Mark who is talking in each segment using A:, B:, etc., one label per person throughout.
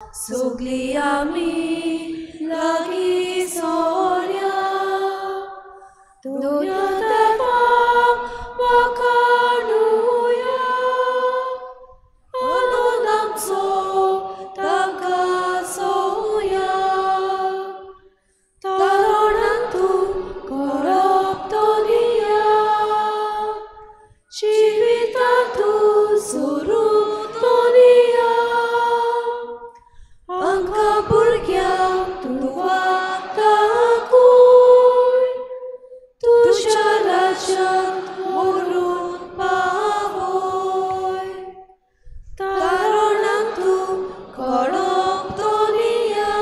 A: सगली आमी लागीं सोऱ्या दोन्या देवाक वाखाणुया आनंद आमचो ताका सोया तारणांत तूं करप दोनिया जिवितांत तूं सुरू दोनिया आमकां भुरग्यांक तूं वाटाकूय तुज्या राज्यांत व्हरून पावय तारणांत तूं कडप दोनिया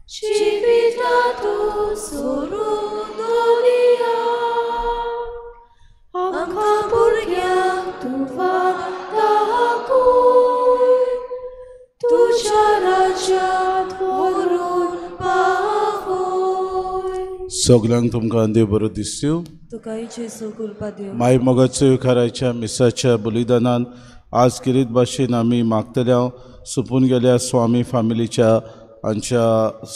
A: जिवितांत तूं सुरू दोनिया आमकां भुरग्यांक तूं वाटाकूय तुज्या राज्यांत व्हरून पावय.
B: सगल्यांक तुमकां देव बरो दिसतू.
A: तुकाय जेजू कुरपा दिवं.
B: माय मोगाचो येवकाराच्या मिसाच्या बलिदानान आज किरीत भाशेन आमी मागतल्या सोंपून गेल्या स्वामी फामिलीच्या आमच्या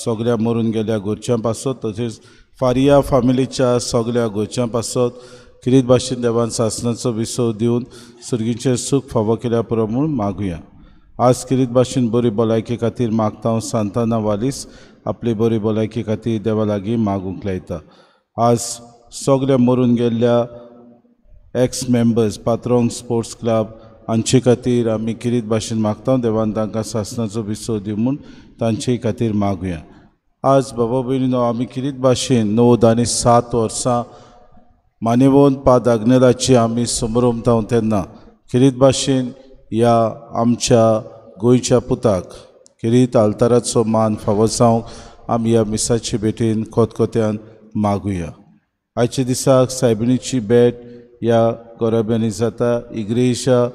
B: सगल्या मरून गेल्या घरच्यां पासत तशेंच फारिया फामिलीच्या सगल्या घरच्यां पासत किरीत भाशेन देवान सासणाचो विसव दिवन सुर्गीचें सूख फावो केल्या पुरो म्हूण मागुया. आज किरीत भाशेन बरी भलायकी खातीर मागता हांव सांताना वालीस आपली बरी भलायकी खातीर देवा लागीं मागूंक लायता. आज सगल्या मरून गेल्ल्या एक्स मेंबर्स पात्रोंग स्पोर्ट्स क्लब हांचे खातीर आमी किरीत भाशेन मागता देवान तांकां सासणाचो विसव दिवं म्हूण तांचे खातीर मागुया. आज बाबा भयणीनो आमी किरीत भाशेन 90 आनी 7 वर्सां मानेवंत पाद आग्नेलाची आमी समरमता तेन्ना किरीत भाशेन ह्या आमच्या गोंयच्या पुताक किरीत आल्ताराचो मान फावो जावंक आमी ह्या मिसाचे भेटेन खोतखोत्यान मागुया. आयच्या दिसाक सायबिणीची भेट ह्या गोराब्यांनी जाता. इग्रेशा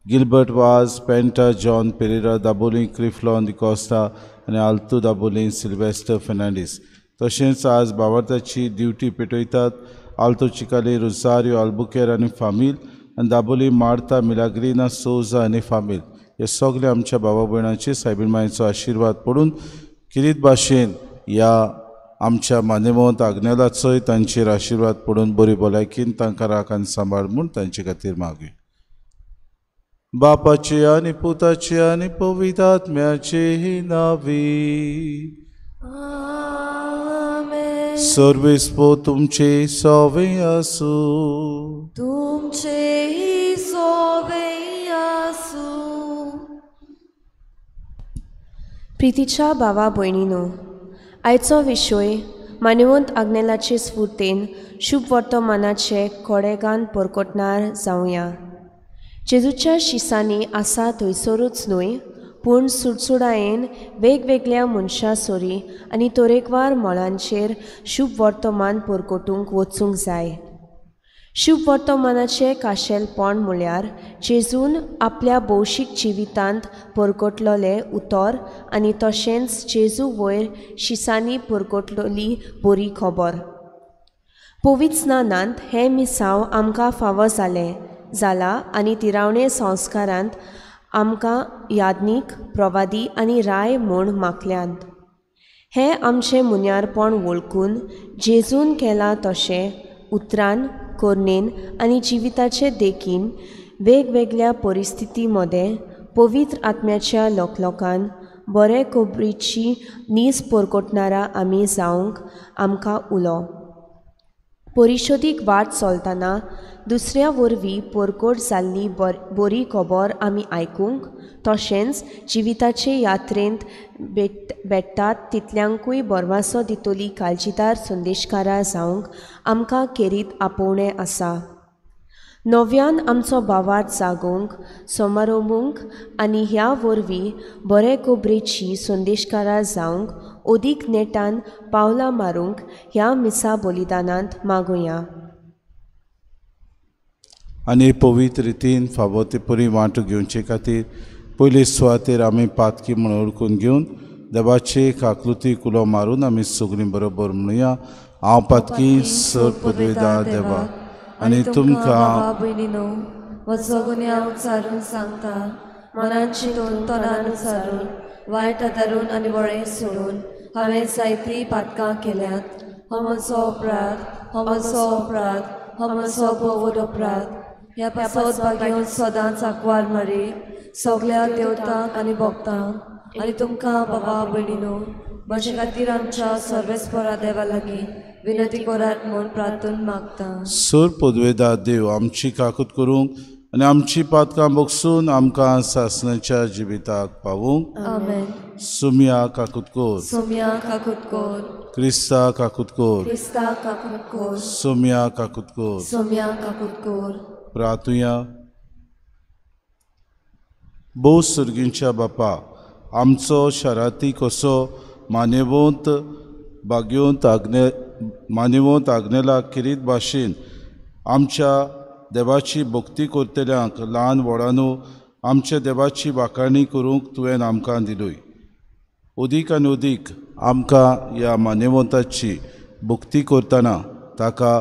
B: गिलबर्ट वाज पेंटा जॉन पेरेरा दाबोली क्रिफ्लॉन डिकॉस्ता आनी आल्तू दाबोली सिल्वेस्टर फेर्नांडीस. तशेंच आज बावार्थाची duty पेटयतात Alto Chicalim Rosario Albuquerque आनी फामील आनी दाबोली मार्ता मिलाग्रिना सोजा आनी फामील. हे सगळे आमच्या बाबा भयणाचे सायबीण मायेचो आशिर्वाद पडून किरीत भाशेन ह्या आमच्या मानेमोहन आग्नेलाचोय तांचेर आशिर्वाद पडून बरी भलायकीन तांकां राख आनी सांबाळ म्हूण तांचे खातीर मागुया. बापाचे आनी पुताचे आनी पवित्र आत्म्याचे नांवी
A: आमेन.
B: सर्वेस्पो तुमचे सवे आसूं.
A: तुमचेही सोवे आसूं.
C: प्रितीच्या भावा भयणीनो, आयचो विशय मानवंत आग्नेलाचे स्फूर्तेन शुभ वर्तमानाचे कोडेगान परकोटणार जावया. जेजूच्या शिसांनी आसा थंयसरूच न्हय पूण सुडसुडायेन वेगवेगळ्या मनशां सोरी आनी तरेकवार मळांचेर शुभ वर्तमान परकोटूंक वचूंक जाय. शुभ वर्तमानाचें खाशेलपण म्हळ्यार जेजून आपल्या भौशीक जिवितांत परगटलोलें उतर आनी तशेंच जेजू वयर शिसांनी परगटलोली बरी खबर. पवित्र स्नानांत हें मिसांव आमकां फावो जालें जाला आनी तिरावणे संस्कारांत आमकां याज्ञीक प्रवादी आनी राय म्हूण मागल्यांत. हें आमचें मुन्यारपण वळखून जेजून केलां तशें उतरान कोरणेन आनी जिविताचे देखीन वेगवेगळ्या परिस्थिती मदें पवित्र आत्म्याच्या लोकलोकान बरे खबरीची नीज परकोटणारा आमी जावंक आमकां उलो. परिशोदीक वाट चलतना दुसऱ्या वरवीं परकोट जाल्ली बरी खबर आमी आयकूंक तशेंच जिविताचे यात्रेंत भेटतात तितल्यांकूय बरवासो दितली काळजीदार संदेशकारां जावंक आमकां खेरीत आपोवणें आसा. नव्यान आमचो भावार्थ जागोवंक समारोंबूंक आनी ह्या वरवीं बरे खबरेची संदेशकारां जावंक अदीक नेटान पावलां मारूंक ह्या मिसा बलिदानांत मागुया.
B: आनी पवित्र रितीन फावो ते परी वांटो घेवचे खातीर पयले सुवातेर आमी पातकी म्हूण वळखून घेवन देवाचे काकलुती कुलो मारून आमी सगळीं बरोबर म्हणुया. हांव पातकी सर पदवेदार देवा आनी तुमकां
A: भयणीनो म्हजो गुन्यांव उच्चारून सांगता. मनान चिंतून तोंडान उचारून वायट आदारून आनी वळें सोडून हांवें जायतीं पातकां केल्यांत. हो म्हजो अपराध, हो म्हजो अपराध, हो म्हजो भोव अपराध. ह्या पासत भाग्योन सदांच आंकवार मारी सगळ्या देवतांक आनी भक्तांक आनी तुमकां बाबा भयणीनो म्हजे खातीर आमच्या सर्वेस्परा देवा लागीं विनंती करात म्हूण प्रार्थना मागता.
B: सर पदवेदार देव आमची काकूत करूंक आनी आमची पातकां बगसून आमकां सासणाच्या जिविताक पावूंक.
A: आमेन.
B: सुमिया काकूत कोर.
A: सुमिया काकूत कोर.
B: क्रिस्ता काकूत कोर.
A: क्रिस्ता काकूत कोर.
B: सुमिया काकूत कोर.
A: सुमिया काकूत कोर.
B: प्रार्थुया. भोव सुर्गींच्या बापा, आमचो शराती कसो मानेवंत भाग्योंत आग्ने मानेवंत आग्नेला किरीत भाशेन आमच्या देवाची भक्ती करतल्यांक ल्हान व्हडानू आमच्या देवाची वाखाणी करूंक तुवें आमकां दिलूय. अदीक आनी अदीक आमकां ह्या मानेवंताची भक्ती करतना ताका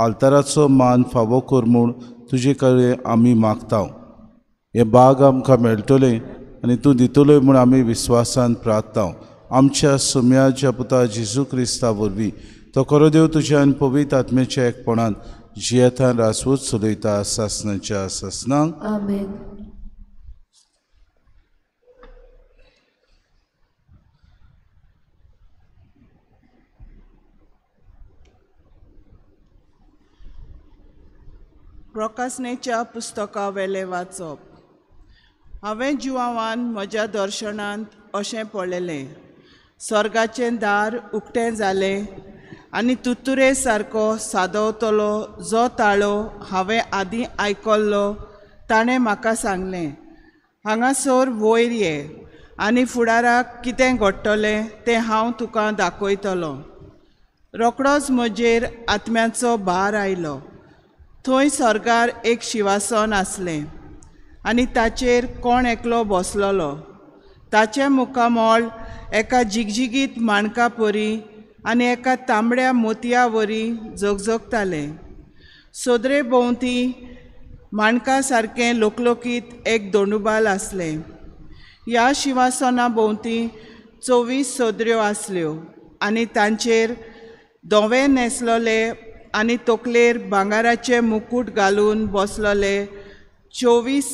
B: आल्ताराचो मान फावो कर म्हूण तुजे कडेन आमी मागता. हें बाग आमकां मेळटलें आनी तूं दितलोय म्हूण आमी विस्वासान प्रार्थता. आमच्या सुम्याच्या पुता जेजू क्रिस्ता वरवीं तो खरो देव तुज्या आनी पवित्र आत्म्याच्या एकपणान जियेतान रासवूच चलयता सासणाच्या सासणाक.
A: आमेन.
D: प्रकाशनेच्या पुस्तका वेलें वाचप. हांवें जिवान म्हज्या दर्शनांत अशें पळयलें, स्वर्गाचें दार उक्तें जालें आनी तुतुरे सारको सादवतलो जो ताळो हांवें आदीं आयकल्लो ताणें म्हाका सांगलें, हांगासर वयर ये आनी फुडाराक कितें घडटलें तें हांव तुका दाखयतलो. रोखडोच म्हजेर आत्म्याचो भार आयलो. थंय स्वर्गार एक शिवासन आसलें आनी ताचेर कोण एकलो बसलेलो. ताचें मुखामळ एका झिगझिगीत माणका परी आनी एका तांबड्या मोतया वरी झगझगतालें. सदरे भोंवती माणका सारकें लोकलोकीत एक दोंडुबाल आसलें. ह्या शिवासना भोंवती 24 सदऱ्यो आसल्यो आनी तांचेर धवें न्हेसलोले आनी तकलेर भांगराचे मुकूट घालून बसलोले 24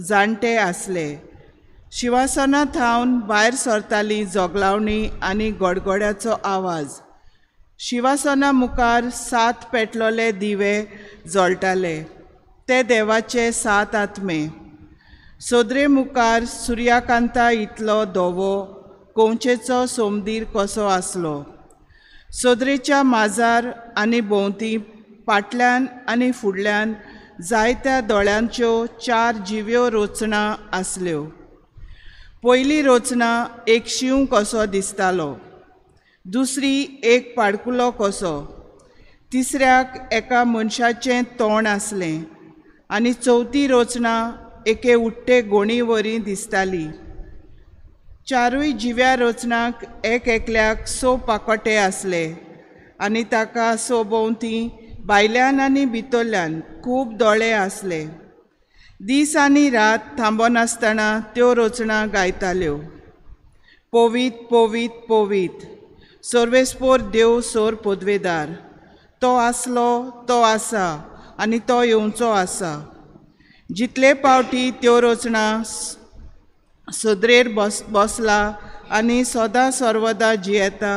D: जाणटे आसले. शिवासना थावन भायर सरताली जोगलावणी आनी गडगड्याचो आवाज. शिवासना मुखार 7 पेटलोले दिवे जळटाले, ते देवाचे 7 आत्मे. सदरे मुखार सुर्याकांता इतलो धवो कंवचेचो सोमदीर कसो आसलो. सदरेच्या माजार आनी भोंवती फाटल्यान आनी फुडल्यान जायत्या दोळ्यांच्यो 4 जिव्यो रचना आसल्यो. पयली रचना एक शींव कसो दिसतालो, दुसरी एक पाडकुलो कसो, तिसऱ्याक एका मनशाचें तोंड आसलें आनी चवथी रचना एके उडटे गोणी वरी दिसताली. 4 जिव्या रचनाक एक एकल्याक 6 पाकोटे आसले आनी ताका 6 भोंवती भायल्यान आनी भितरल्यान खूब दोळे आसले. दीस आनी रात थांबनासतना त्यो रचना गायताल्यो, पवीत पवीत पवीत सर्वेस्पोर देव सोर पदवेदार, तो आसलो, तो आसा आनी तो येवचो आसा. जितले पावटी त्यो रचना सदरेर बसला आनी सदां सर्वदा जियेता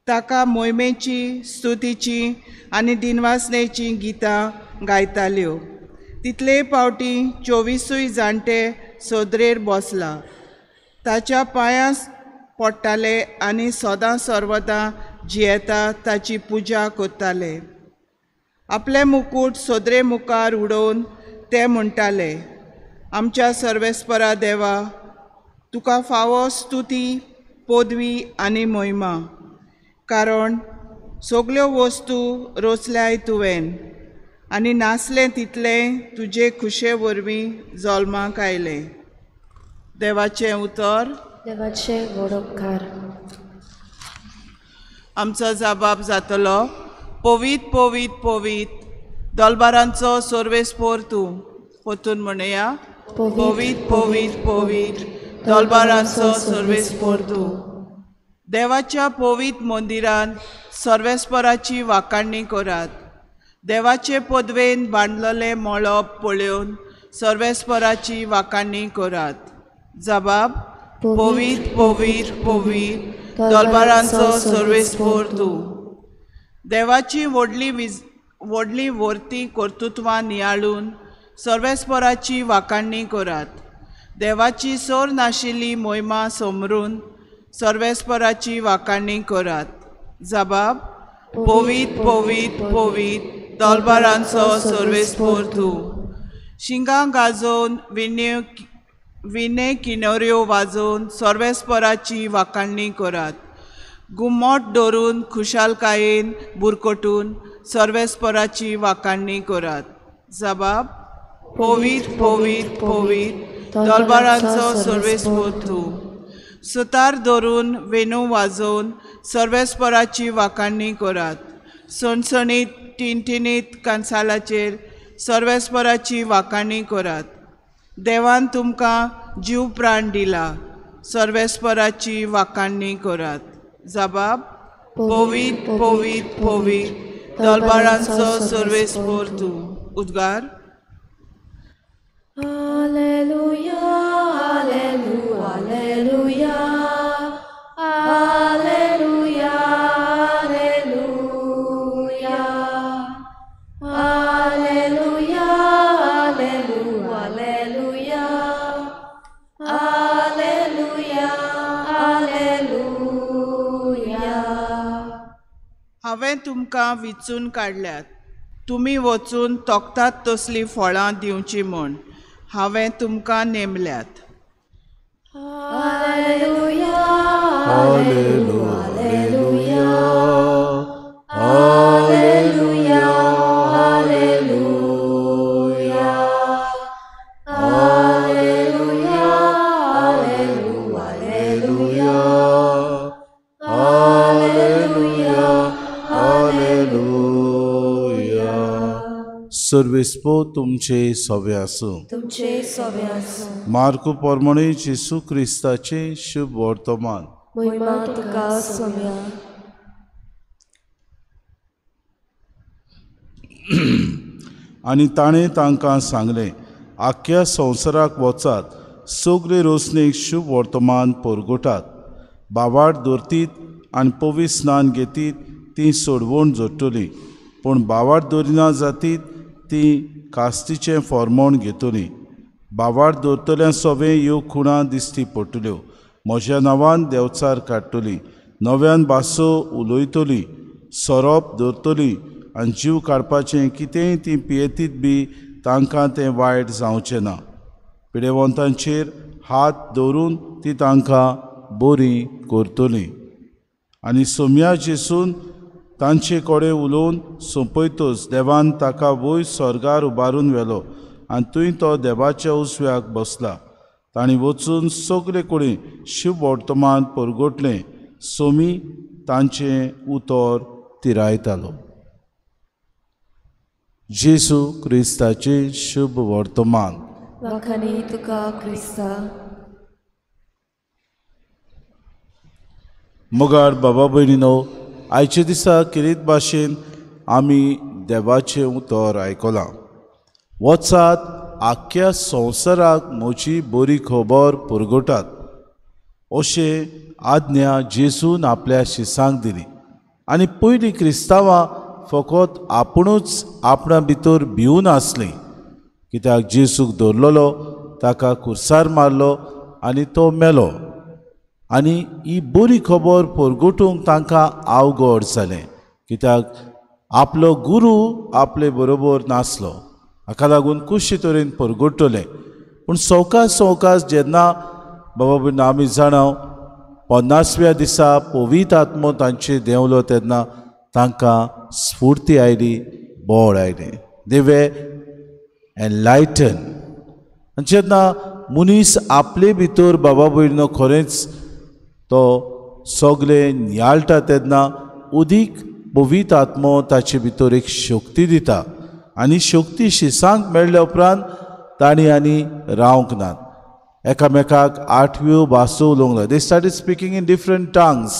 D: ताका मोहिमेची स्तुतीची आनी दिनवासनेची गितां गायताल्यो. तितले पावटी 24 जाणटे सदरेर बसला ताच्या पांयां पडटाले आनी सदां सर्वदां जियेता ताची पुजा करताले. आपले मुकूट सदरे मुखार उडोवन ते म्हणटाले, आमच्या सर्वेस्परा देवा, तुका फावो स्तुती पदवी आनी महिमा, कारण सगल्यो वस्तू रचल्याय तुवें आनी नासलें तितलें तुजे खुशे वरवीं जल्माक आयलें. देवाचें उतर.
C: देवाचें व्हड उपकार.
D: आमचो जबाब जातलो, पवीत पवीत पवीत दलबारांचो सर्वेस्पोर तूं. परतून म्हणया, पवित्र पवित्र पवित्र दलबारांचो सर्वेस्पर तूं. देवाच्या पवित्र मंदिरांत सर्वेस्पराची वाखाणणी करात. देवाचे पदवेन बांदलेलें मळब पळोवन सर्वेस्पराची वाखाणणी करात. जबाब पवित्र पवित्र पवित्र दलबारांचो सर्वेस्पर तूं. देवाची व्हडली व्हरती कर्तृत्वां नियाळून सर्वेस्पराची वाखाणणी करात. देवाची सोर नाशिल्ली मोहिमा समरून सर्वेस्पराची वाखाणणी करात. जबाब पवित्र पवित्र पवित्र दलबारांचो सर्वेस्पर तूं. शिंगां गाजोवन विणे किनोऱ्यो वाजोवन सर्वेस्पराची वाखाणणी करात. घुमट धरून खुशालकायेन बुरकटून सर्वेस्पराची वाखाणणी करात. जबाब पवित्र पवित्र पवित्र दलबारांचो सर्वेस्पर तूं. सुतार धरून वेणू वाजोवन सर्वेस्पराची वाखाणणी करात. सणसणीत टिनटिनीत कांसालाचेर सर्वेस्पराची वाखाणणी करात. देवान तुमकां जीव प्राण दिला सर्वेस्पराची वाखाणणी करात. जबाब पवित्र पवित्र पवित्र दलबारांचो सर्वेस्पर तूं. उद्गार
A: Alleluia, alleluia, alleluia, alleluia, alleluia, alleluia, alleluia, alleluia, alleluia.
D: हांवें तुमकां विचून काडल्यात, तुमी वचून तोखतात तसलीं फळां दिवचीं म्हूण हांवें तुमकां नेमल्यात.
A: Alleluia,
B: alleluia, alleluia, alleluia, alleluia, alleluia, alleluia, alleluia. सर्वेस्पो तुमचे सवे आसूं.
A: तुमचे सवे आसूं.
B: मार्कू प्रमाणे जेसू क्रिस्ताचे शुभ वर्तमान.
A: महिमा तुका सोम्या.
B: आनी ताणें तांकां सांगलें, आख्ख्या संवसाराक वचात, सगळे रोसणेक शुभ वर्तमान परगटात. बावाड दवरतीत आनी पवित्र स्नान घेतीत ती सोडवण जोडटली, पूण बावाड दवरिना जातीत ती कास्तीचें फॉर्मोण घेतली. बावाड दवरतल्या सोबें ह्यो खुणां दिसती पडटल्यो. म्हज्या नांवान देंवचार काडटली, नव्यान भासो उलयतली, सोरोप दवरतली आनी जीव काडपाचें कितेंय ती पियेतीत बी तांकां तें वायट जावचें ना. पिडेवंतांचेर हात दवरून ती तांकां बरी करतली. आनी सोम्या जेसून तांचे कडेन उलोवन सोंपयतच देवान ताका वयर स्वर्गार उबारून व्हेलो आनी थंय तो देवाच्या उजव्याक बसला. तांणी वचून सगळे कडेन शुभ वर्तमान परगटलें. सोमी तांचें उतर तिरायतालो. जेजू क्रिस्ताचें शुभ वर्तमान.
A: वाखाणी तुका क्रिस्ता.
B: मोगाळ बाबा भयणीनो, आयच्या दिसा किरीत भाशेन आमी देवाचें उतर आयकलां. वचात आख्ख्या संवसाराक म्हजी बरी खबर परगटात अशें आज्ञा जेजून आपल्या शिसांक दिली. आनी पयलीं क्रिस्तांवां फकत आपुणूच आपणा भितर भिवन आसलीं, कित्याक जेजूक दवरलेलो, ताका कुर्सार मारलो आनी तो मेलो. आनी ही बरी खबर परगटूंक तांकां अवघड जालें, कित्याक आपलो गुरू आपले बरोबर नासलो. हाका लागून कशे तरेन परगटतलें. पूण सवकास सवकास जेन्ना बाबा भयणीनो आमी जाणा 50व्या दिसा पवित्र आत्मो तांचेर देंवलो तेन्ना तांकां स्फूर्ती आयली, बळ आयलें. दे वे एनलायटन. आनी जेन्ना मनीस आपले भितर बाबा भयणीनो खरेंच तो सगळें नियाळटा तेन्ना उदीक पवित्र आत्मो ताचे भितर एक शक्ती दिता. आनी शक्ती शिसांक मेळ्ळ्या उपरांत तांणी आनी रावंक नात. एकामेकाक आठव्यो भासो उलोवंक लागले. They started speaking in different tongues.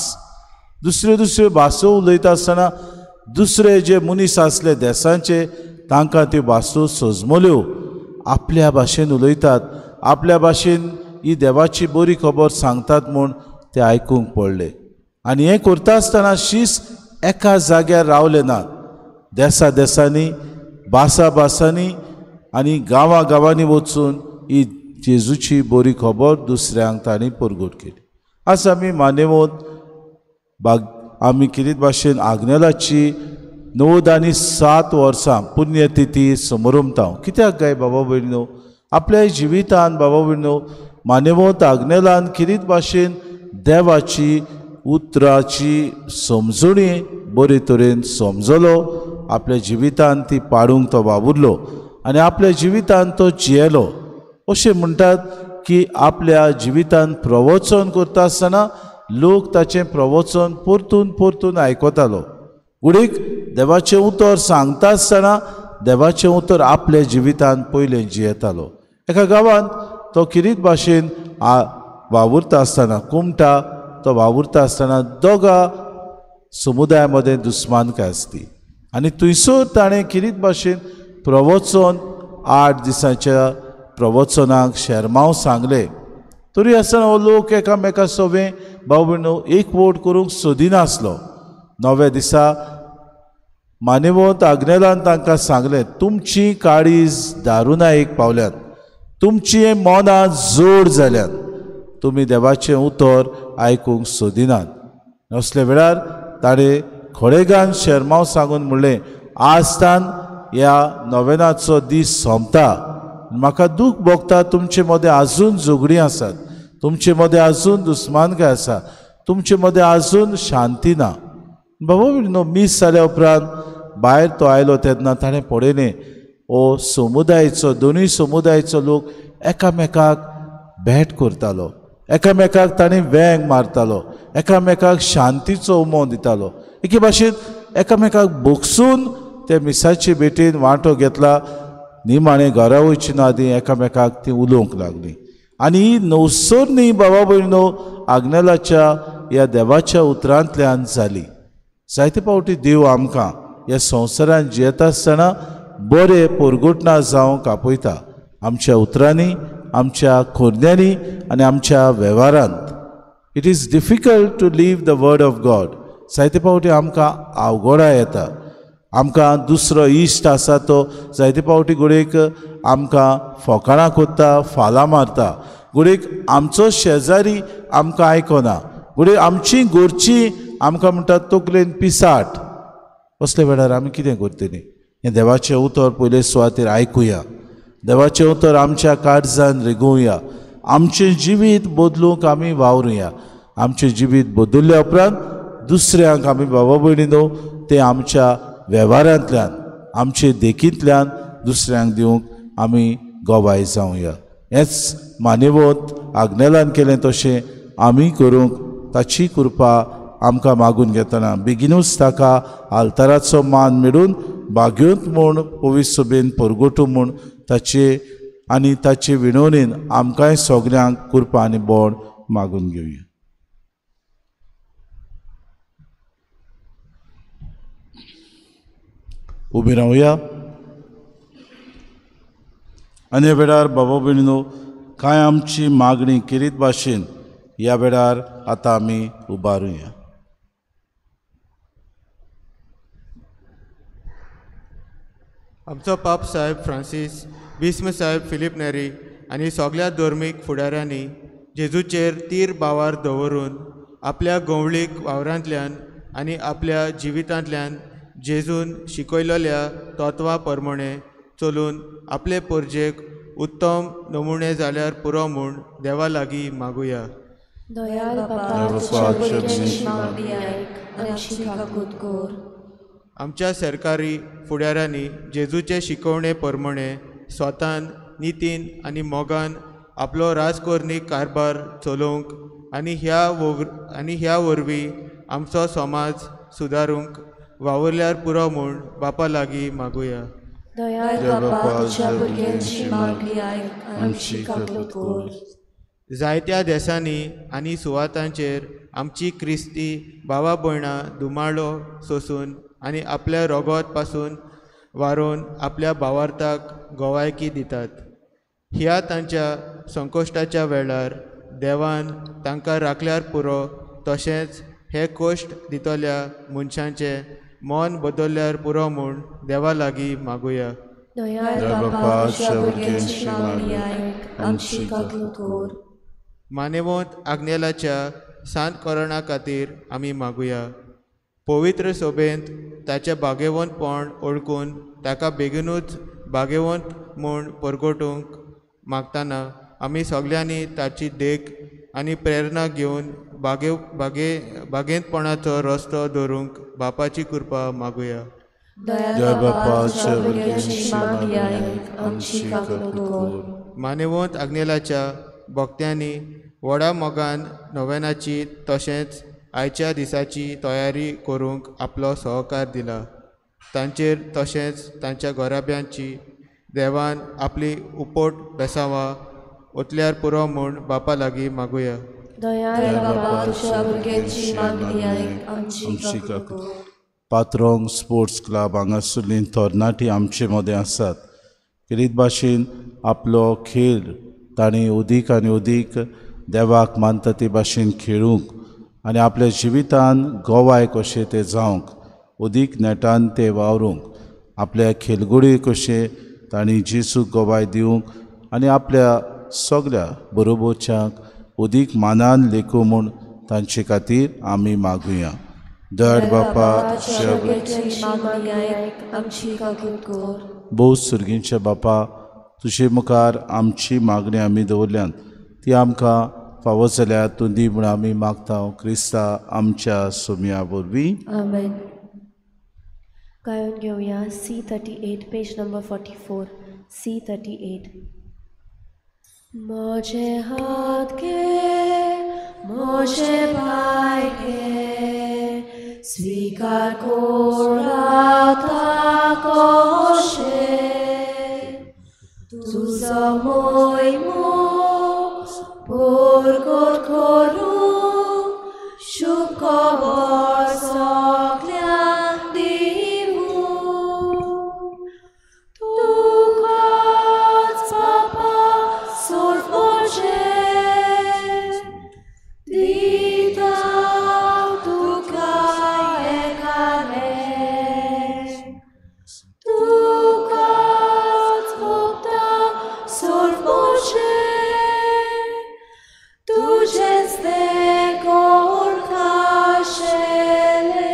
B: दुसऱ्यो दुसऱ्यो भासो उलयता आसतना दुसरे जे मनीस आसले देसांचे तांकां त्यो भासो सजमल्यो. आपल्या भाशेन उलयतात, आपल्या भाशेन ही देवाची बरी खबर सांगतात म्हूण ते आयकूंक पडले. आनी हें करता आसतना शीस एका जाग्यार रावले नात. देसा देसांनी, भासा भासांनी आनी गांवां गांवांनी वचून ही जेजूची बरी खबर दुसऱ्यांक तांणी परगट केली. आज आमी मानेवत बाग आमी किरीत भाशेन आग्नेलाची 97 वर्सां पुण्यतिथी समरमता. कित्याक काय बाबा भयणीनो? आपल्या जिवितान बाबा भयणीनो मानेवत आग्नेलान किरीत भाशेन देवाची उतराची समजणी बरे तरेन समजलो. आपल्या जिवितान ती पाडूंक तो वावुरलो आनी आपल्या जिवितान तो जियेलो. अशें म्हणटात की आपल्या जिवितान प्रवचन करता आसतना लोक ताचें प्रवचन परतून परतून आयकतालो. गुडीक देवाचें उतर सांगता आसतना देवाचें उतर आपल्या जिवितान पयलें जियेतालो. एका गांवांत तो किरीत भाशेन वावुरता आसतना, कुमटा तो वावुरता आसतना दोगा समुदाया मदें दुस्मानकाय आसली आनी थंयसर ताणें किरीत भाशेन प्रवचन 8 दिसांच्या प्रवचनाक शेरमांव सांगलें. तरी आसतना हो लोक एकामेका सवें भाव भयणो एकवट करूंक सोदिनासलो. 9व्या दिसा मानेवत आग्नेलान तांकां सांगलें, तुमची काळीज दारुना एक पावल्यात, तुमची मनां जोड जाल्यात, तुमी देवाचें उतर आयकूंक सोदिनात. असल्या वेळार ताणें खडेगान शेरमांव सांगून म्हणलें, आज तान ह्या नोवेनाचो दीस सोंपता, म्हाका दूख भोगता, तुमचे मदें आजून झगडीं आसात, तुमचे मदें आजून दुस्मानकाय आसा, तुमचे मदें आजून शांती ना. बाबा न्हू मीस जाल्या उपरांत भायर तो आयलो तेन्ना ताणें पळयलें हो समुदायचो, दोनूय समुदायचो लोक एकामेकाक भेट करतालो, एकामेकाक ताणें वेंग मारतालो, एकामेकाक शांतीचो उमो दितालो. एके भाशेन एकामेकाक भोगसून ते मिसाचे भेटेन वांटो घेतला. निमाणें घरा वयची ना आदी एकामेकाक ती उलोवंक लागली. आनी ही नवसरणी बाबा भयणो आग्नेलाच्या ह्या देवाच्या उतरांतल्यान जाली. जायते फावटी देव आमकां ह्या संवसारान जियेता आसतना बरें परगटना जावंक आपयता, आमच्या उतरांनी, आमच्या खोरन्यांनी आनी आमच्या वेव्हारांत. It is difficult to live the word of God. जायते फावटी आमकां अवघडा येता. आमकां दुसरो इश्ट आसा तो जायते फावटी घडयेक आमकां फोकाणां कोत्ता, फालां मारता, घडयेक आमचो शेजारी आमकां आयकना, घडये आमची घरची आमकां म्हणटात तकलेन पिसाट. असल्या वेळार आमी कितें करतलीं? हें देवाचें उतर पयले सुवातेर आयकुया, देवाचें उतर आमच्या काळजान रिगोवया, आमचें जिवीत बदलूंक आमी वावरुया. आमचें जिवीत बदल्ल्या उपरांत दुसऱ्यांक आमी बाबा भयणीनो तें आमच्या वेव्हारांतल्यान, आमचे देखींतल्यान दुसऱ्यांक दिवंक आमी गवाय जावया. हेंच मानेवत आग्नेलान केलें तशें आमी करूंक ताची कृपा आमकां मागून घेतना बेगिनूच ताका आल्ताराचो मान मेळून भाग्योत म्हूण पवित्र सभेन परगटू म्हूण ताचे आनी ताचे विनवणेन आमकांय सगल्यांक कृपा आनी बळ मागून घेवया. उबी रावया आनी ह्या वेळार बाबा भयणीनो कांय आमची मागणी केरीत भाशेन ह्या वेळार आतां आमी उबारुया.
E: आमचो पाप साहेब फ्रांसीस, भीस्म साहेब फिलीप नेरी आनी सगल्या धर्मीक फुडाऱ्यांनी जेजूचेर तीर बावार दवरून आपल्या गंवळीक वावरांतल्यान आनी आपल्या जिवितांतल्यान जेजून शिकयलेल्या तत्वां प्रमाणे चलून आपले परजेक उत्तम नमुणे जाल्यार पुरो म्हूण देवा लागीं मागुया. आमच्या सरकारी फुडाऱ्यांनी जेजूचे शिकवणे प्रमाणे स्वतान नितीन आनी मोगान आपलो राजकोरणी कारभार चलोवंक आनी ह्या वरवीं आमचो समाज सुदारूंक वावुरल्यार पुरो म्हूण बापा लागीं मागुया.
C: दयाळ बापा, तुज्या भुरग्यांची मागणी आयक, आमची काकूट कर.
E: जायत्या देसांनी आनी सुवातांचेर आमची क्रिस्ती भावा भयणां धुमाळो सोसून आनी आपल्या रोगोत पासून वारोवन आपल्या भावार्थाक गोवायकी दितात. ह्या तांच्या संकश्टाच्या वेळार देवान तांकां राखल्यार पुरो, तशेंच हे कश्ट दितल्या मनशांचें मन बदलल्यार पुरो म्हूण देवा लागीं मागुया.
C: दयाळ बापा, तुज्या भुरग्यांची मागणी आयक, आमची काकूट कर.
E: मानेवंत आग्नेलाच्या सांत कोरणा खातीर आमी मागुया. पवित्र सोबेंत ताचें भागेवंतपण ओळखून ताका बेगीनूच भागेवंत म्हूण परगटूंक मागतना आमी सगल्यांनी ताची देख आनी प्रेरणा घेवन बागेंतपणाचो रस्तो धरूंक बापाची कृपा मागुया.
A: दयाळ बापा, तुज्या भुरग्यांची मागणी आयक, आमची काकूट कर.
E: मानेवंत आग्नेलाच्या भक्त्यांनी व्हडा मोगान नोवेनाची तशेंच आयच्या दिसाची तयारी करूंक आपलो सहकार दिला. तांचेर तशेंच तांच्या घराब्यांची देवान आपली उपट बेसांवां ओतल्यार पुरो म्हूण बापा लागीं मागुया.
A: दयाळ बापा, तुज्या भुरग्यांची मागणी आयक, आमची काकूट कर.
B: पात्रोंग स्पोर्ट्स क्लब हांगासरलीं तरणाटीं आमचे मदें आसात. खेरीत भाशेन आपलो खेळ तांणी अदीक आनी अदीक देवाक मानता ते भाशेन खेळूंक आनी आपल्या जिवितान गोवाय कशें तें जावंक अदीक नेटान ते वावरूंक आपल्या खेलगडी कशें तांणी जेजूक गोवाय दिवंक आनी आपल्या सगल्या बरोबरच्यांक अदीक मानान लेखूं म्हूण तांचे खातीर आमी मागुया. दयाळ बापा, भोव सुर्गींच्या बापा, तुजे मुखार आमची मागणी आमी दवरल्यान ती आमकां फावो जाल्यार तूं दी म्हूण आमी मागता क्रिस्ता आमच्या सोम्या वरवीं.
C: आमेन. गायन घेवया C38 page number 44. C38. म्हजे हात घे, म्हजे पांय घे, स्वीकार कर आतां कशें तुजो मोहिमो परगट करूं, शुभ खबर सगल्यांक दिवूं. तुकाच बापा सोड म्हजें, दिता तुका एकालें, तुकाच भोगता सोड म्हजें, तुजेंच तें कोण खाशेलें.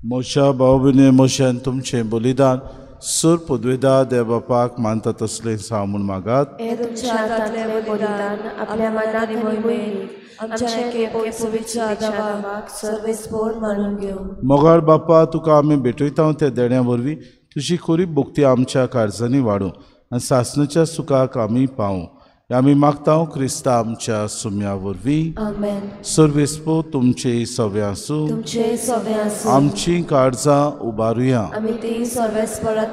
B: म्हज्या भाव भयणी, म्हज्यान तुमचें बलिदान सूर पदवेदा देव बापाक मानता तसलें साव म्हूण मागात.
C: हें तुमच्या हातांतलें बलिदान आपल्या मनाक आनी मोहिमेक आमच्या एके पवित्र देवाक सर्वेस्पोर मानून घेवं.
B: मोगाळ बापा, तुका आमी भेटयता त्या देण्या वरवीं तुजी खरी भक्ती आमच्या काळजांनी वाडूं आनी सासणाच्या सुखाक आमी पावूं. आमी मागता क्रिस्ता आमच्या सुम्या वरवीं.
A: आमेन.
B: सर्वेस्पो तुमचे सवे आसूं,
A: तुमचे सवे आसूं.
B: आमची काळजां उबारुया,
A: आमी ती सर्वेस्परा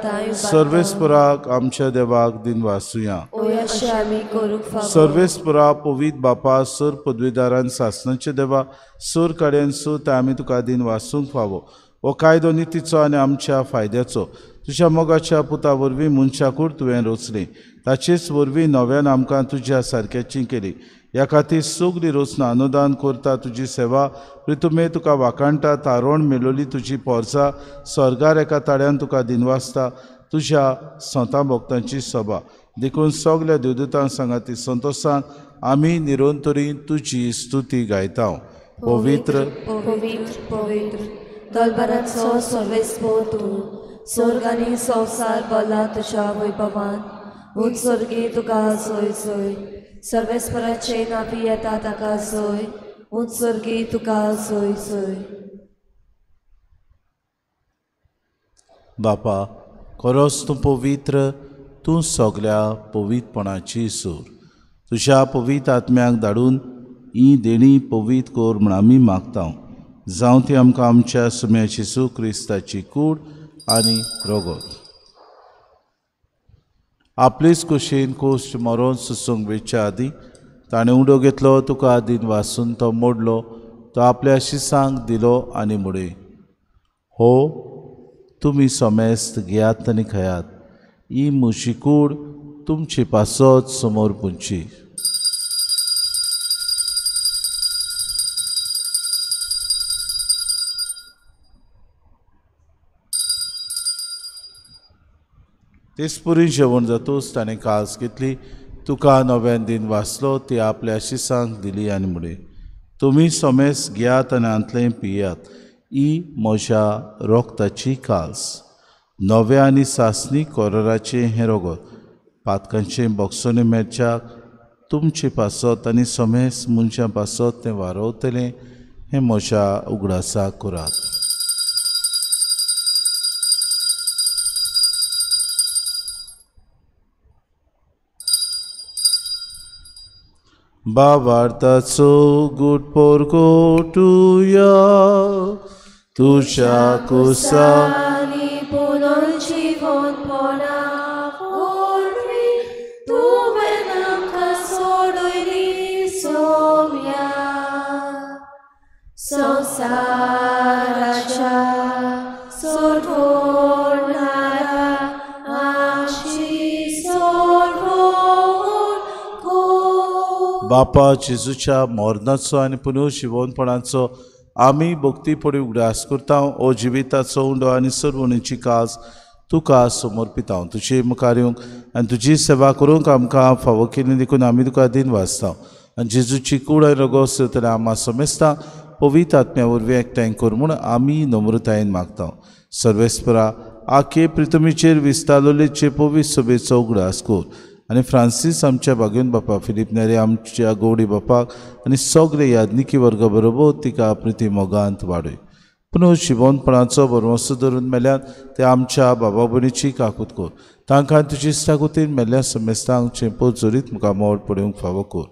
B: सर्वेस्पराक आमच्या देवाक दिनवासुया.
A: अशें आमी करूंक फावो.
B: सर्वेस्परा पवित्र बापा, सर पदवीदारान सासणाचे देवा, सर कडेन सो ते आमी तुका दिनवासूंक फावो. हो कायदो नितीचो आनी आमच्या फायद्याचो तुज्या मोगाच्या पुता वरवीं मनशाकूड तुवें रचली, ताचेच वरवीं नव्यान आमकां तुज्या सारक्याची केली. ह्या खातीर सगळी रचना अनुदान करता तुजी सेवा प्रितुमे तुका वाखाणटा. तारोण मेलोली तुजी पोरसा स्वर्गार एका ताळ्यान तुका दिनवासता तुज्या संतां भक्तांची सभा. देखून सगल्या देवदूतां सांगाती संतोशान आमी निरंतरी तुजी स्तुती गायता. पवित्र
A: पवित्र पवित्र दलबरांचो सर्वेस्पोर तूं, स्वर्ग आनी संवसार भरला तुज्या वैभवान. उंच स्वर्गी तुका जोय जोय, सर्वेस्पराचे नांवी येता ताका जोय, उंच स्वर्गी तुका जोय जोय.
B: बापा, खरोच तूं पवित्र, तूं सगल्या पवित्रपणाची सूर. तुज्या पवित्र आत्म्याक धाडून ही देणी पवित्र कर म्हूण आमी मागता. जावं ती आमकां आमच्या सुम्या जेजू क्रिस्ताची कूड आनी रोगत. आपलेच कुशीन कोश्ट मरोन सुसूंक वेच्या आदीं ताणें उडो घेतलो, तुका दिन वासून तो मोडलो, तो आपल्या शिसांक दिलो आनी मुडे, हो तुमी समेस्त घेयात आनी खायात, ही म्हजी कूड तुमचे पासत समोर पुंची. तेचपुरी जेवण जातूच ताणें कास घेतली, तुका नव्यान दिन वाचलो, ती आपल्या शिसांक दिली आनी मुडे, तुमी समेस घेयात आनी हांतलें पियात, ही म्हज्या रोगताची कास, नव्या आनी सासणी कोरराचें हें रोगत, पातकांचें बोगसोने मेळच्याक तुमचे पासत आनी समेस मनशां पासत तें वारवतलें, हें म्हज्या उगडासाक करात. बाबार्थाचो गुट पोरकोटुया तुज्या कुसानी
C: पुनर्जीवनपणा वरवीं तुवें आमकां सोडयली सोम्या संवसाराच्या सोडवणारा आमची सोडवण कर.
B: बापा जेजूच्या मरणाचो आनी पुनर्जिवनपणाचो आमी भक्तीपणी उगडास करता. ओ जिविताचो उंडो आनी सर्वणीची कास तुका समर्पिता. तुजे मुखार येवंक आनी तुजी सेवा करूंक आमकां फावो केली देखून आमी तुका दिन वाचता. आनी जेजूची कूड आनी रगत जाल्यार आमा समेस्ता पवित्र आत्म्या वरवीं एकठांय कर म्हूण आमी नम्रतायेन मागता. सर्वेस्परा आखे प्रितमीचेर विस्तारलेचे पवित्र सभेचो उगडास कर आनी फ्रांसीस आमच्या बागेवन बापा, फिलीप नेरी आमच्या गौडी बापाक आनी सगळे याज्ञिकी वर्गा बरोबर तिका प्रिती मोगांत वाडय. पुनः शिवनपणाचो भरवंसो धरून मेल्यान ते आमच्या बाबा भयणीची काकूत कर. तांकां तुजी इश्टागतीन मेल्ल्या समेस्तांक चेंपो जोरीत मुखार मोड पडोवंक फावो कर.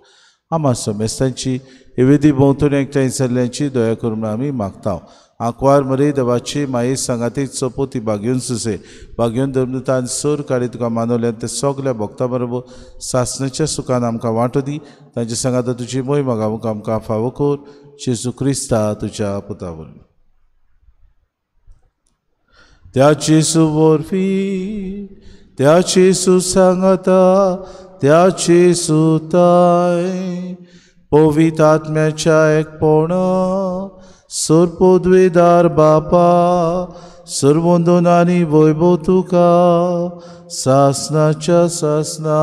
B: आमा समेस्तांची एवेदी भोंवतणी एकठांय जाल्ल्यांची दया कर म्हूण आमी मागता. आंकवार मरे देवाची माये सांगाती चपोती बागेवन सुसे बागेवन धर्मदूतान सोर काडी तुका मानवल्यान ते सगल्या भक्ता बरोबर सासणाच्या सुखान आमकां वांटो दी. तांचे सांगाता तुजी मोय मागावंक आमकां फावो कर. जेजू क्रिस्ता तुज्या पुता वरवीं. त्या जेजू वरवीं, त्या जेजू सांगाता, त्या जेजू ताय पवित्र आत्म्याच्या एकपणा सर्पोद्वेदार बापा सर्वंदन आनी वैभव तुका सासनाच्या सासना.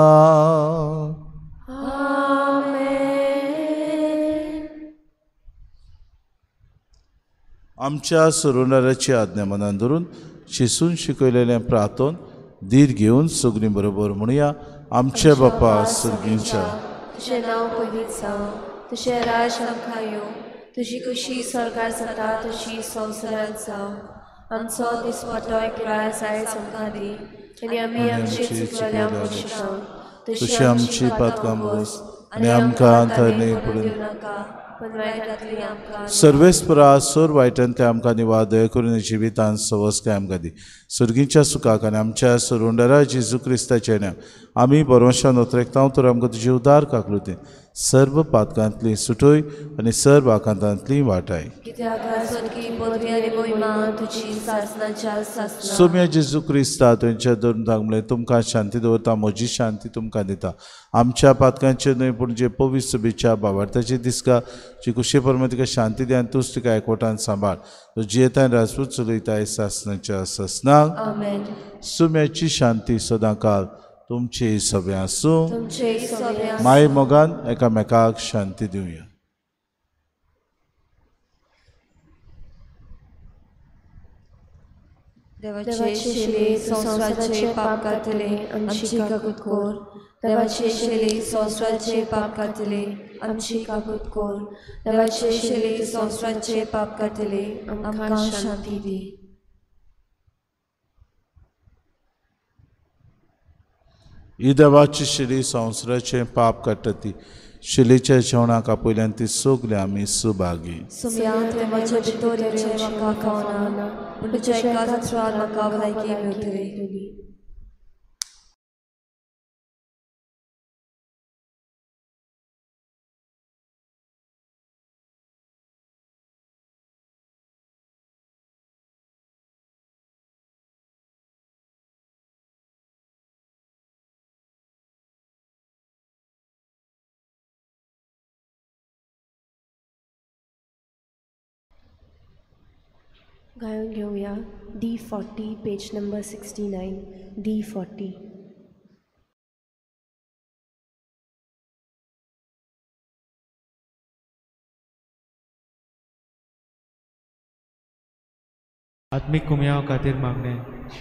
B: आमच्या सोडवणाराची आज्ञा मनान धरून शिसून शिकयलेलें प्रार्थन धीर घेवन सगळीं बरोबर म्हणुया. आमचे बापा सर्गींच्या,
C: तुजें नांव पवित्र जावं, तुजें राज आमकां येवं, तुजी खुशी स्वर्गार जाता तशी संवसारांत जावं. आमचो दिसपट्टो ग्रास आयज आमकां दी आनी आमी आमची चुकलेल्या मनशां
B: तशी आमची पातकां भोस आनी आमकां थंय पडूं
C: नाका, पूण वायटांतली आमकां.
B: सर्वेस्परा सोर वायटांतले आमकां निवार दया करून जिवितांत सवसकाय आमकां दी. सर्गीच्या सुखाक आनी आमच्या सोडवणदारा जेजू क्रिस्ताच्या नांवान आमी बरोवशान ओतरेकता तर आमकां तुजी उदार काकलुती सर्व पातकांतली सुटोय आनी सर्व आकांतांतली वाटाय. सोम्या जेजू क्रिस्ता तुमच्या धर्मदाक म्हणलें, तुमकां शांती दवरता, म्हजी शांती तुमकां दिता. आमच्या पातकांचेर न्हय पूण जे पवित्र सभेच्या बाबार्थाची दिसका जी कुशे परमा तिका शांती दी आनी तूच तिका एकवटान सांबाळ. तो जियेतान राजपूत चलयताय सासनाच्या सासनाक. सुम्याची शांती सदांकाल तुमचे सगळे आसूं. माय मोगान एकामेकाक शांती दिवया.
C: देवाचे शिले संवसाराचे पाप काडटले आमची काकूत कर. देवाचे शिले संवसाराचे पाप काडटले आमची काकूत कर. देवाचे शिले संवसाराचे पाप काडटले आमकां शांती दी.
B: ही देवाची शिडी संवसाराचें पाप काडटा ती शिलेच्या जेवणाक आपयल्यान ती सगळी आमी सुभागी.
A: सुम्या तुवें म्हज्या भितर येवचें म्हाका फावना, पूण तुज्या एकाच उतरान म्हाका भलायकी मेळटली.
C: गायन घेवया D40 page number 69 D40.
E: आत्मिक कुमयाव खातीर मागणें.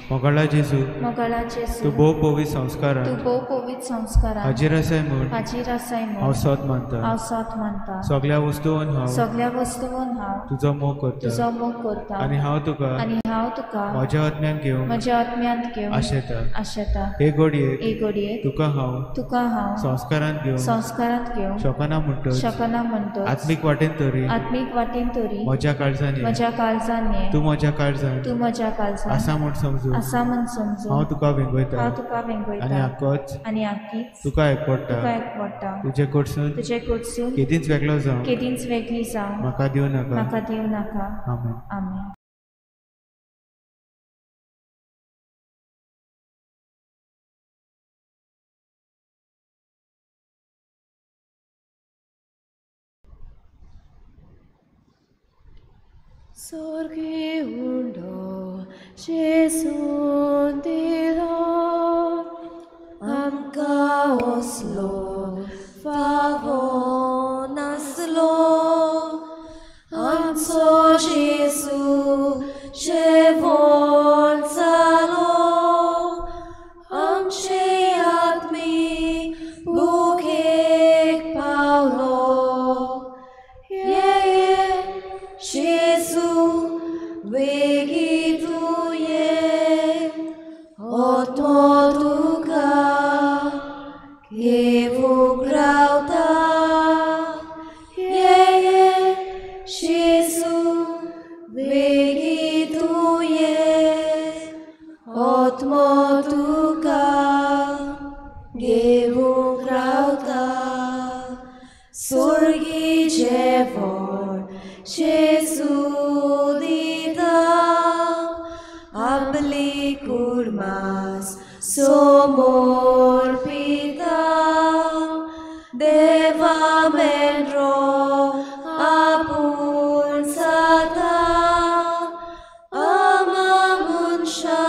E: मोगाळा जेजू,
F: मोगाळा जेजू,
E: तूं भोव पवित्र संस्कारान,
F: तूं भोव पवित्र संस्कारान
E: हाजीर आसाय म्हूण,
F: हाजीर आसाय म्हूण
E: हांव सोद मानता,
F: हांव सोद मानता.
E: सगळ्या वस्तून हांव,
F: सगळ्या वस्तून हांव
E: तुजो मोग करता,
F: तुजो मोग करता.
E: आनी हांव तुका,
F: आनी हांव तुका
E: म्हज्या आत्म्यान घेवंक,
F: म्हज्या आत्म्यांत घेवंक
E: आशेता,
F: आशेता.
E: हे घडयेक,
F: हे घडयेक
E: तुका हांव,
F: तुका हांव
E: संस्कारांत घेवंक,
F: संस्कारांत घेवंक
E: शकना म्हणटच,
F: शकना म्हणटच
E: आत्मीक वाटेन तरी,
F: आत्मीक वाटेन तरी
E: म्हज्या काळजान,
F: म्हज्या काळजान ये,
E: तूं म्हज्या काळजान,
F: तूं म्हज्या काळजान
E: आसा म्हूण समजून,
F: आसा म्हूण समजून
E: हांव तुका वेंगयता,
F: हांव तुका वेंगयता.
E: आनी आकोच,
F: आनी आकीच
E: तुका एकवडटा,
F: तुका एकवडटा.
E: तुजे कडसून,
F: तुजे कडसून
E: केदींच वेगळो जावं,
F: केदींच वेगळी जावं
E: म्हाका दिवं नाका,
F: म्हाका दिवं नाका.
E: आमेन.
F: आमेन.
C: Sorge undo Jesu dilo
A: amka oslo favonaslo amso Jesu chevon salo amche atmi bukek paulo ye Jesu vegituye ototuka kevukrauta ye Jesu vegituye otmotuka kevukrauta surgi jevon Jesu dita abli kurmas somor pita deva menro apun sata amamunsha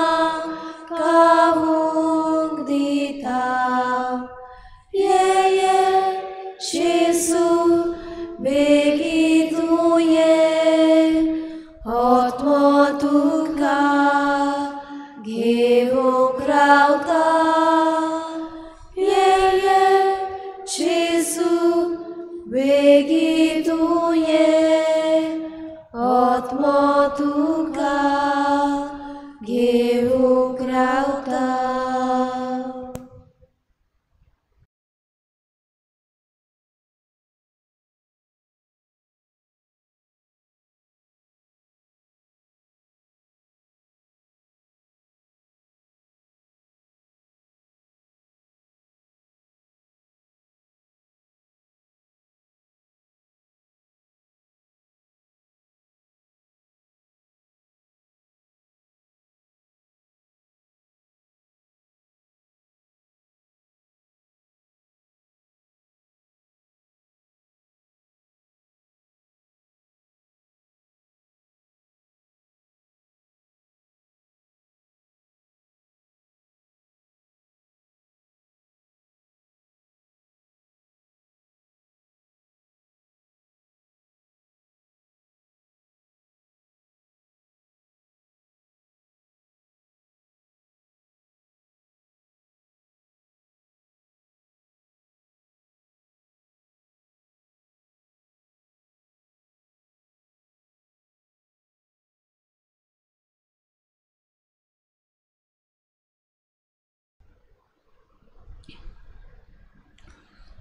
A: kahung dita ye ye Jesu begituye otmotuka gevukrauta ye ye Jesu begituye otmotuka gevukrauta.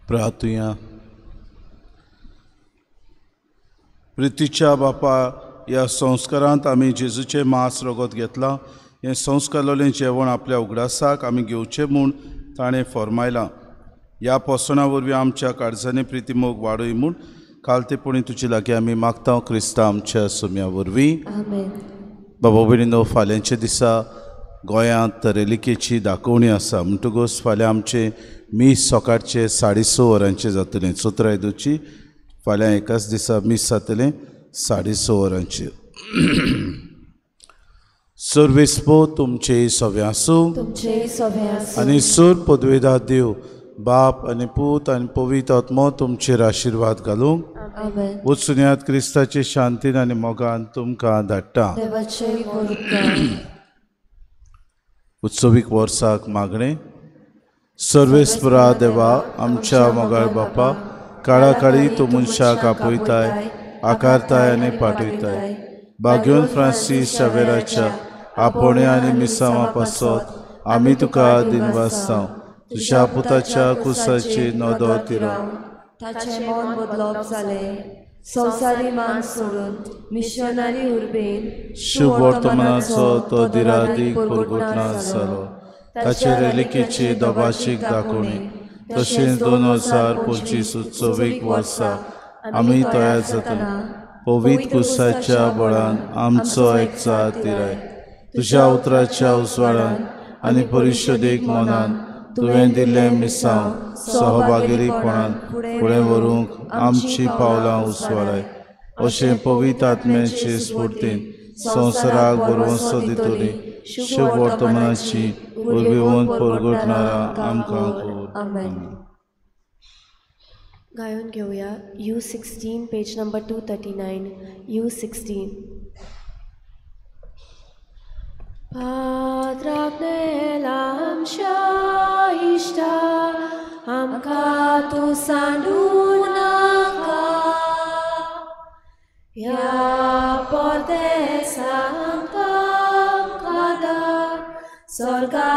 B: प्रार्थुया. प्रितीच्या बापा, ह्या संस्कारांत आमी जेजूचें मांस रगत घेतलां. हें संस्कारलें जेवण आपल्या उगडासाक आमी घेवचें म्हूण ताणें फर्मायलां. ह्या पोसणां वरवीं आमच्या काळजांनी प्रितीमोग वाडय म्हूण खालतेपणी तुजे लागीं आमी मागता, क्रिस्ता आमच्या सुम्या वरवीं. बाबा भयणीनो, फाल्यांच्या दिसा गोंयांत रेलिकेची दाखोवणी आसा, म्हणटकूच फाल्यां आमचें मीस सकाळचें 6:30 वरांचें जातलें. 17 आयदोची फाल्यां एकाच दिसा मीस जातलें 6:30 वरांचेर. सर्वेस्पो तुमचे सवे आसूं आनी सूर पदवेदा देव बाप आनी पूत आनी पवित्र आत्मो तुमचेर आशिर्वाद घालूंक. वचुन्यात क्रिस्ताचे शांतीन आनी मोगान तुमकां धाडटा. उत्सवीक वर्साक मागणें. सर्वेस्परा देवा, आमच्या मोगाळ बापा, काळाकाळी तूं मनशाक आपयताय, आकारताय आनी पाठयताय. बाग्योन फ्रांसीस शावेराच्या आपोवण्या आनी मिसांवा पासत आमी तुका दिनवासता. तुज्या पुताच्या कुसाची नदो तिरो
A: ताचें मन बदलप जालें, संवसारी मान सोडून मिशनरी उर्बेन
B: शुभ वर्तमानाचो तो दिरादीक पुरगुटना जालो. ताचे रेलिकेची दोबाशीक दाखोवणी तशेंच 2025 उत्सवीक वर्सा आमी तयार जातले. पवित्र कुसाच्या बळान आमचो एकचार तिराय. तुज्या उतराच्या उजवाडान आनी परिशदेक मनान तुवें दिल्लें मिसांव सहभागीपणान फुडें व्हरूंक आमची पावलां उसवाडाय. अशें पवित्र आत्म्याचे स्फूर्तीन संवसाराक बरवंसो दितली शुभ वर्तमानाची उर्बेवन परगटणारा आमकां कर.
C: गायन घेवया U16 page number 239. U16. पात्राक इश्टा आमकां तूं सांडू नाका, ह्या परदेसांत आमकां धाड स्वर्गा